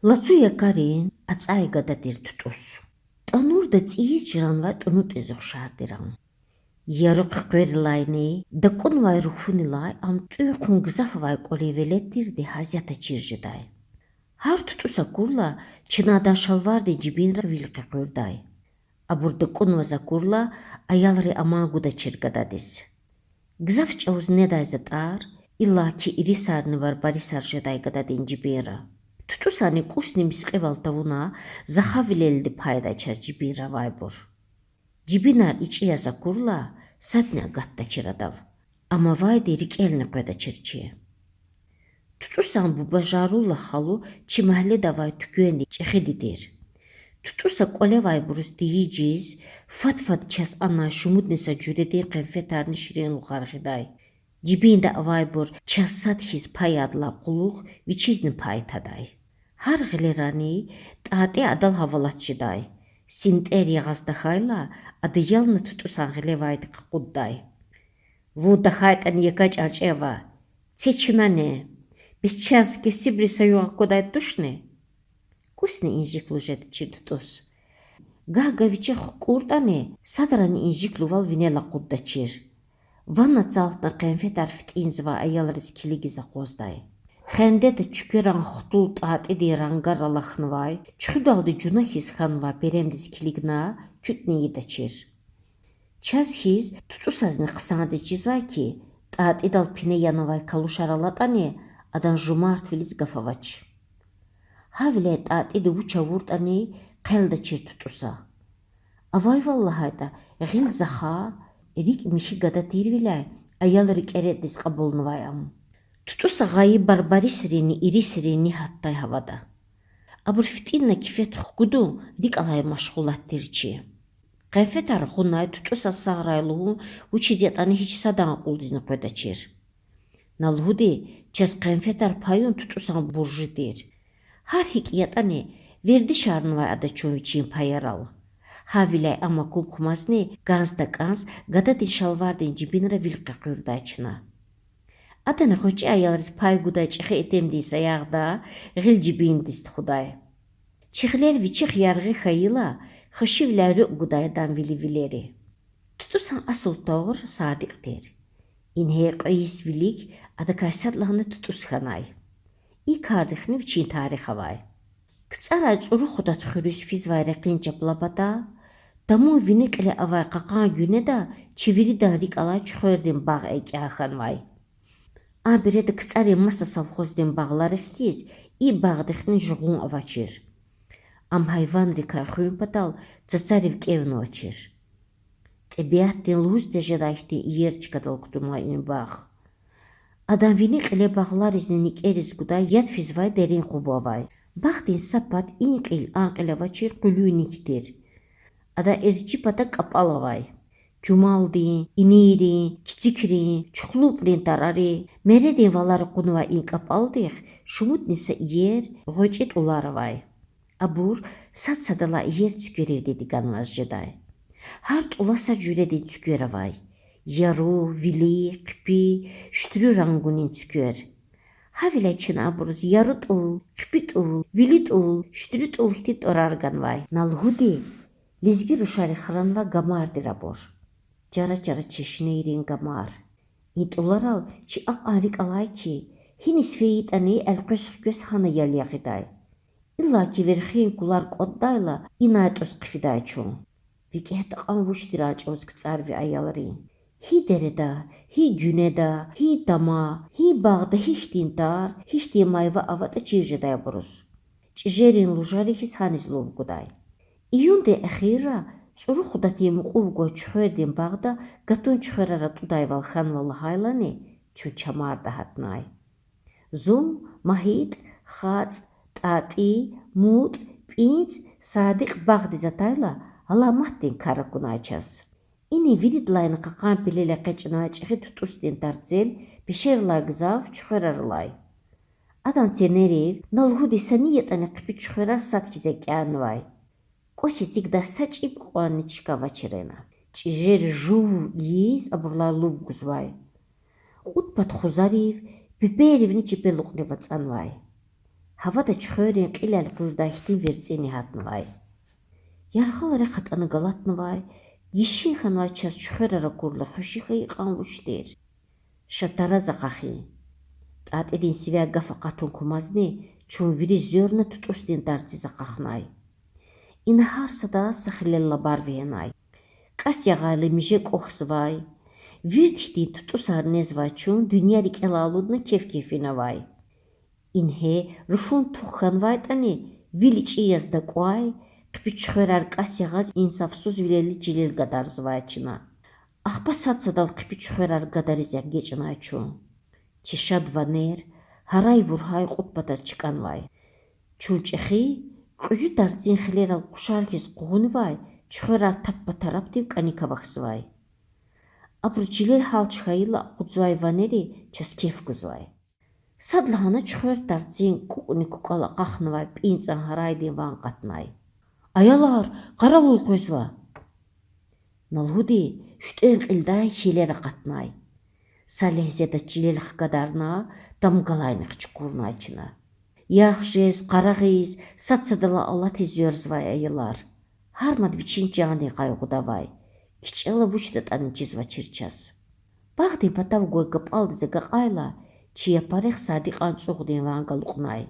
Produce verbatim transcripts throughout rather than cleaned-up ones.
Лацу якӀарин ацӀай гада тир ТутӀус. ТӀанурда цӀийиз чранвай тӀунутӀиз ухшар тир ам. Яру хъуькъверилайни дакӀунвай руфунилай ам тӀуьн-хъун гзаф авай кӀвалин велед тирди гьасятда чир жедай. Гьар ТутӀус акурла, чна адан шалвардин жибинра вил къекъуьрдай. Абур дакӀунваз акурла, аялри аман гудачир гададиз. Гзаф чӀавуз недай затӀар, иллаки ирисарни барбарисар жедай гададин жибинра. ТутӀусани кӀусни мискьивал тавуна, захавилелди пайдай чаз жибинра авайбур. Жибинар ичӀи яз акурла, садни агатдачир адав. Ам авайди рикӀелни къведачир чи. ТутӀусан буба Жарула халу чи магьледа авай туьквендин чӀехиди тир. ТутӀуса кӀвалевайбуруз тийижиз, фад-фад чаз анай шумудни са жуьредин къенфетарни ширинлухар гъидай. Жибинда авайбур чаз сад хьиз пай ядлай кьулухъ вичизни пай тадай. Гьар гъилерани ТӀатӀи адал гьавалат жедай. СинтӀер ягъаз тахьайла, ада ялна ТутӀусан гъилевайди къакъуддай: Вун тахьайтӀани, яка чӀарчӀе ава. Це чна ни. Бес чаз кесибриз са югъ аквадай тушни? КӀусни инжиклу жедачир ТутӀус. Гагь-гагь вичи хкӀуртӀани, садрани инжиклувал винел акъуддачир. Ван ацалтна къенфетар фитӀинзавай аялриз килигиз акъваздай. Хендеда чуькверан хтул ТӀатӀидин рангар алахьнавай, чуьхуьдалди жуна хьиз хьанвай перемдиз килигна, куьтӀни ийидачир. Чаз хьиз ТутӀусазни хъсандиз чизвай хьи, ТӀатӀидал пине янавай калушар алатӀани, адан жумартвилиз гаф авач. Гьавиляй ТӀатӀиди вуч авуртӀани, хъелдачир ТутӀуса. Авайвал лагьайтӀа, гъил заха, рикӀ михьи гада тирвиляй, аял рикӀередиз кьабулнавай ам. ТутӀуса гъайи барбарисринни ирисрин ни гьатдай гьавада. Абур фитӀинна кифет хкудун рикӀ алай машгъулат тир чи. Къенфетар гъунай ТутӀуса сагърай лугьун вучиз ятӀани гьич садан акьулдизни къведачир. На лугьуди, чаз къенфетар паюн ТутӀусан буржи тир. Гьар гьикӀ ятӀани, вердишарнавай ада чун вичин паярал. Гьавиляй ам акун кумазни кӀанз-такӀанз гададин шалвардин жибинра вил къекъуьрдай чна. Адани гъвечӀи аялриз пай гудай чӀехи итимдин саягъда гъил жибиндиз тухудай. Чи гъилер вичихъ яргъи хьайила, хвешивиляй руьгь гудай адан вили вилери. ТутӀусан асул тӀвар Садикь тир. Ингье кьве йис вилик адакай садлагьана ТутӀус хьанай. И кардихъни вичин тарих авай. КцӀарай ЦӀуру Худат хуьруьз физвай рекьин чапла пата, тамун вини кьиле авай кьакьан гуьнеда чи виридан рикӀ алай чуьхвердин багъ экӀя хьанвай. А береда КцӀарин маса совхоздин багъларихъ хьиз, и багъдихъни жугъун авачир. Ам гьайванрикай хуьн патал цацарив кӀевнавачир. ТӀебиатдин лугьуз тежедай хьтин иер чкадал кутунвай и багъ. Адан вини кьиле багъларизни никӀериз гудай яд физвай дерин къубу авай. Багъдин са пад и кьил а кьил авачир къуьлуьн ник тир. Адан эрчӀи пата кӀапӀал авай. Чумалдин, инийрин, кицикрин, чухлупӀрин тарари, мередин валари кьунвай и кӀапӀалдихъ шумудни са иер, гъвечӀи тӀулар авай. Абур сад-садалай иер цуькверивди диганваз жедай. Гьар тӀула сад жуьредин цуьквер авай: яру, вили, хъипи, шуьтру рангунин цуьквер. Гьавиляй чна абуруз яру тӀул, хъипи тӀул, вили тӀул, шуьтру тӀул хьтин тӀварар ганвай. На лугьуди, лезги рушари хранвай гамар тир абур. Чара-чара чешнейрин гамар. И тӀуларал чи акьван рикӀ алай хьи, гьиниз фейитӀани элкъвез-хквез гьана ял ягъидай. Иллаки верхин кулар кӀватӀдайла, инай тӀуз хъфидай чун. ВикӀегь такьан вуч тир а чӀавуз КцӀарви аялрин. Гьи дереда, гьи гуьнеда, гьи тама, гьи багъда гьихьтин тар, гьихьтин майва аватӀа чир жедай абуруз. ЧӀижерин лужари хьиз гьаниз лув гудай. Июндин эхирра ЦӀуру Худатдин мукьув гвай чуьхвердин багъда гатун чуьхверар атӀудайвал хьанва лагьайлани, чун чамарда гьатнай. Зун, МагьитӀ, ХацӀ, ТӀатӀи, МутӀ, ПӀинцӀ, Садикь багъдиз атайла, аламатдин кар акунай чаз. Ина виридалайни кьакьан пелел экъечӀнавай чӀехи ТутӀусдин тарцел пешерилай гзаф чуьхверар алай. Адан ценерив, на лугьуди, са ни ятӀани хъипи чуьхверар сад хьиз экӀяннавай. КӀвач эцигдай са чӀиб кьванни чка авачир ина. ЧӀижер жув ийиз абурулай лув гузвай. Кьуд пад хузарив, пиперивни чепелукьрив ацӀанвай. Гьавада чуьхверрин кьил элкъуьрдай хьтин верцӀини гьатнавай. Яргъал рехъ атӀана галатнавай, гишин хьанвай чаз чуьхверар акурла хвеши хьайи кьван вуч тир? Ша тараз акьахин. ТӀатӀидин сивяй гаф акъатун кумазни, чун вири зверна ТутӀусдин тарциз акьахнай. Ина гьар сада са хилел лабар вегьенай. КӀас ягъайла миже кӀвахьзавай, вирт хьтин тутӀусар незвай чун дуьнья рикӀелай алудна кеф-кефин авай. Ингье руфун тух хьанвайтӀани, вил ичӀи яз дакӀвай, хъипи чуьхверар кӀас ягъаз инсафсузвилелди чилел гадарзавай чна. Ахпа сад-садал хъипи чуьхверар гадариз эгечӀнай чун. Чи шад ванер, гьарай-вургьай кьуд патаз чкӀанвай. Чун чӀехи, кьуьзуь тарцин хилерал къушар хьиз къугъунвай, чуьхверар таппа-тарапдив кӀаник авахьзавай. Абуру чилел гьалч хьайила акъудзавай ванери чаз кеф гузвай. Садлагьана чуьхвер тарцин кукӀни-кукӀвал акьахнавай пӀинцӀан гьарайдин ван акъатнай. Аялар, къаравул къвезва! На лугьуди, шуьтӀен кьилдай хьелер акъатнай. Са легьзеда чилел хкадарна, тамгалайнихъ чукурнай чна. Ярх жез, къарагъиз, сад-садалай алатиз зверзавай аялар. Гьар мад вичин чандин къайгъуда авай. КичӀела вучдатӀани чизвачир чаз. Багъдин патав гвай гапӀалдиз агакьайла, чи япарихъ Садикьан цӀугъдин ван галукьнай.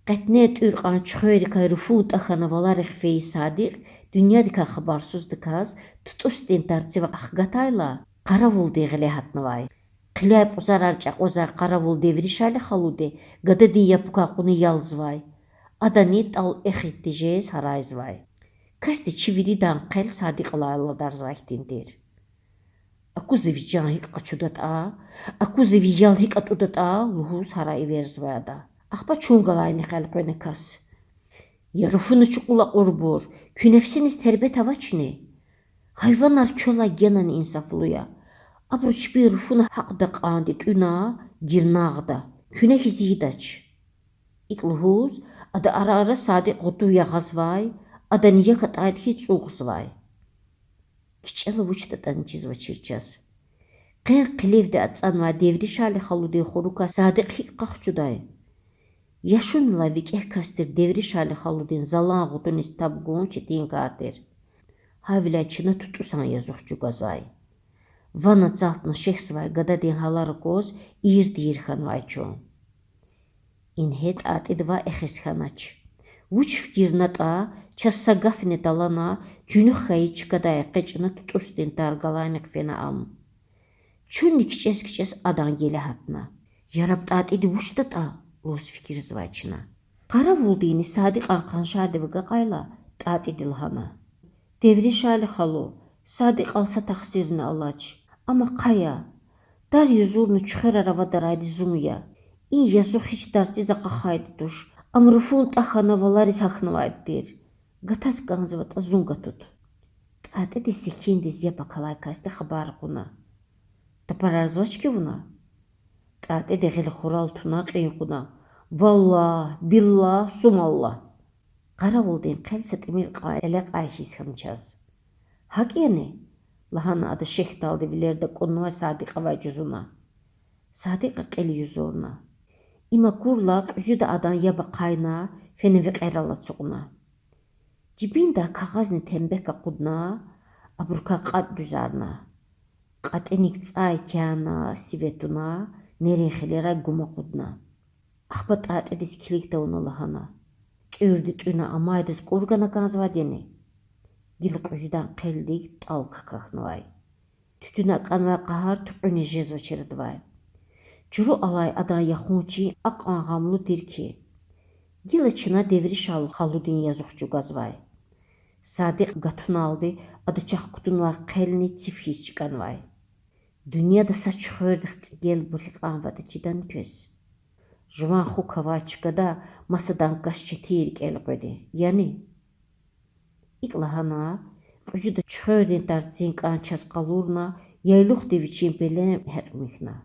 Къетне тӀуьр кьван чуьхверрикай руфун тӀа хьана валарихъ фейи Садикь дуьньядикай хабарсуздаказ ТутӀусдин тарцив ахгатайла, къаравулдин гъиле гьатнавай. Хъиляй пӀузарар чӀакьвазвай къаравул Девришали халуди гададин япукай кьуна ялзавай. Адани тӀал эхиз тежез гьарайзавай. Касди чи виридан хъел Садикьалай аладарзавай хьтин тир. Аку за ви чан гьикӀ къачудатӀа, аку за ви ял гьикӀ атӀудатӀа лугьуз гьарай эверзавай ада. Ахпа чун галайнихъ элкъвена кас. Я руфуна чукьул акьурбур, куь нефсиниз тербет авачни? Гьайванар квелай генани инсафлу я. Абуру чпин руфуна гьакьда кьванди тӀуьна, гирнагъда. Куьне хьиз ийидач. ИкӀ лугьуз, ада ара-ара Садикь гъутув ягъазвай, адани як атӀайди хьиз цӀугъзавай. КичӀела вучдатӀани чизвачир чаз. Къен хъиливди ацӀанвай Девришали халудин хурукай Садикь гьикӀ къахчудай? Яшунилай викӀегь кас тир Девришали халудин залан гъутуниз таб гун четин кар тир. Гьавиляй чна ТутӀусан язух чӀугвазвай. Ван ацалтна шехьзавай гададин гьалар акваз ийир-тийир хьанвай чун. Ингье ТӀатӀиди ваъ эхиз хьанач. Вуч фикирнатӀа, чаз са гафни талана, чуьнуьх хьайи чкадай экъечӀна ТутӀусдин тар галайнихъ фена ам. Чунни кичӀез-кичӀез адан геле гьатна. Яраб ТӀатӀиди вучдатӀа лугьуз фикирзавай чна. Къаравулдини Садикьан къаншардив агакьайла, ТӀатӀиди лагьана: Девришали халу, Садикьал са тахсирни алач. Ам ахъая. Тар юзурна чуьхверар авадарайди зун я. И язух гьич тарциз акьахайди туш. Ам руфун тӀа хьана валариз гьахьнавайди тир. Гатаз кӀанзаватӀа зун гатуд. ТӀатӀиди секиндиз яб акалай касди хабар кьуна: Тапарарзавач хьи вуна? ТӀатӀиди гъил хурал туна кьин кьуна: Валлагь, биллагь, сумаллагь! Къаравулдин хъел са тӀимил кьван элекьай хьиз хьана чаз. ГьакӀ яни? Лагьана ада шехьдалди вилер дакӀуннавай Садикьавай жузуна. Садикьа кьил юзурна. Им акурла кьуьзуьда адан яб ахъайна, фена векьерал ацукьна. Жибиндай кагъазни тембек акъудна, абурукай кьатӀ дуьзарна. КьатӀиник цӀай кяна, сиве туна, нерин хилерай гум акъудна. Ахпа ТӀатӀидиз килиг тавуна лагьана: ТӀуьрди тӀуьна, амайдаз кӀур гана кӀанзавайди яни? Гила кьуьзуьдан хъелдик тӀал какахьнавай. Туьтуьна акӀанвай къагьар туькьуьниз жезвачир адавай. Чуру алай адан яхун чин акьван гъамлу тир хьи. Гила чна Девришал халудин язух чӀугвазвай. Садикь гатуналди ада чахъ кутунвай хъелни циф хьиз чкӀанвай. Дуьньяда са чуьхвердихъ цӀигелбур гьикьван аватӀа чидани квез? Жуван хукь авай чкада масадан кас четин рикӀел къведи, яни? ИкӀ лагьана, кьуьзуьда чуьхвердин тарцин кӀан чаз къалурна, яйлухдин вичин пелен гьекь михьна.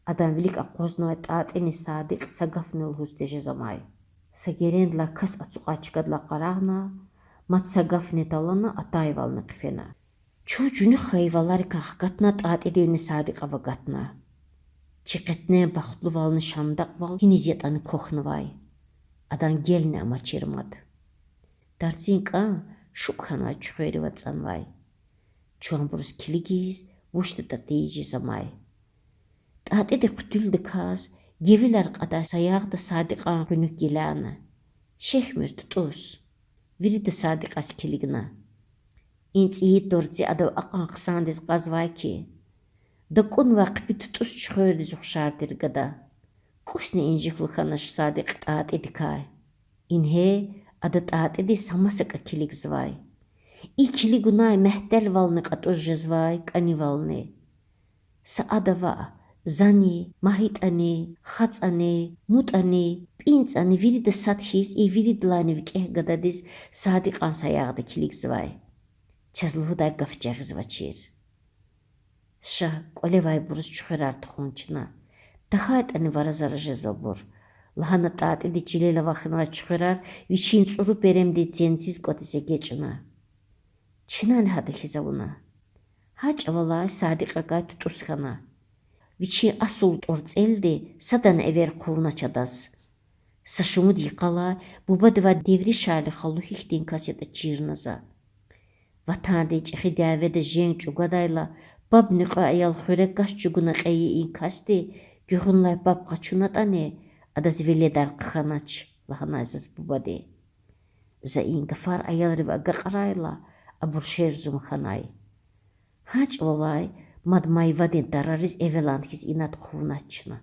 Адан вилик акъвазнавай ТӀатӀини Садикь са гафни лугьуз тежез амай. Са герендилай кас ацукьай чкадилай къарагъна, мад са гафни талана, атайвални хъфена. Чун чуьнуьх хьайи валарикай хкатна ТӀатӀидивни Садикьав агатна. Чи къетнен бахтлувални шандакьвал гьиниз ятӀани квахьнавай. Адан гелни амачир мад. Тарцин кӀан шупӀ хьанвай чуьхверив ацӀанвай. Чубанбуруз килигиз, вучдатӀа тийижиз амай. ТӀатӀиди хъуьтуьлдаказ, гевилар кьадай саягъда Садикьан къуьнуьк гелена. Шехьмир тутӀус. Вирида Садикьаз килигна. И цӀийи тӀварцӀи адав акьван хъсандиз кьазвай хьи, дакӀунвай хъипи тутӀус чуьхвердиз ухшар тир гада. КӀусни инжиклу хьанач Садикь ТӀатӀидикай. Ингье, ада ТӀатӀидиз са масакӀа килигзавай. И килигунай мягьтелвални кьатӀуз жезвай, кӀанивални. Са ада ваъ, зани, МагьитӀани, ХацӀани, МутӀани, ПӀинцӀани вирида сад хьиз и виридалайни викӀегь гададиз Садикьан саягъда килигзавай. Чаз лугьудай гаф жагъизвачир. Ша, кӀвалевайбуруз чуьхверар тухун чна. ТахьайтӀани вара-зара жезвайбур,— лагьана ТӀатӀиди чилел авахьнавай чуьхверар вичин цӀуру перемдин ценциз кӀватӀиз эгечӀна. Чнани гьада хьиз авуна. Гьа чӀавалай Садикьакай тутӀус хьана. Вичин асул тӀварцӀелди садани эвер хъувунач адаз. Са шумуд йикъалай бубадивай Девришали халу гьихьтин кас ятӀа чирна за. Ватандин чӀехи дяведа женг чӀугвадайла, пабни кьве аял хуьре кас чӀугуна кьейи и касди, гуьгъуьнлай паб къачунатӀани, адаз веледар хъхьанач,— лагьанай заз бубади. За и гафар аялрив агакьарайла, абур шерзум хьанай. Гьа чӀавалай мад майвадин тарариз эвелан хьиз инад хъувунач чна.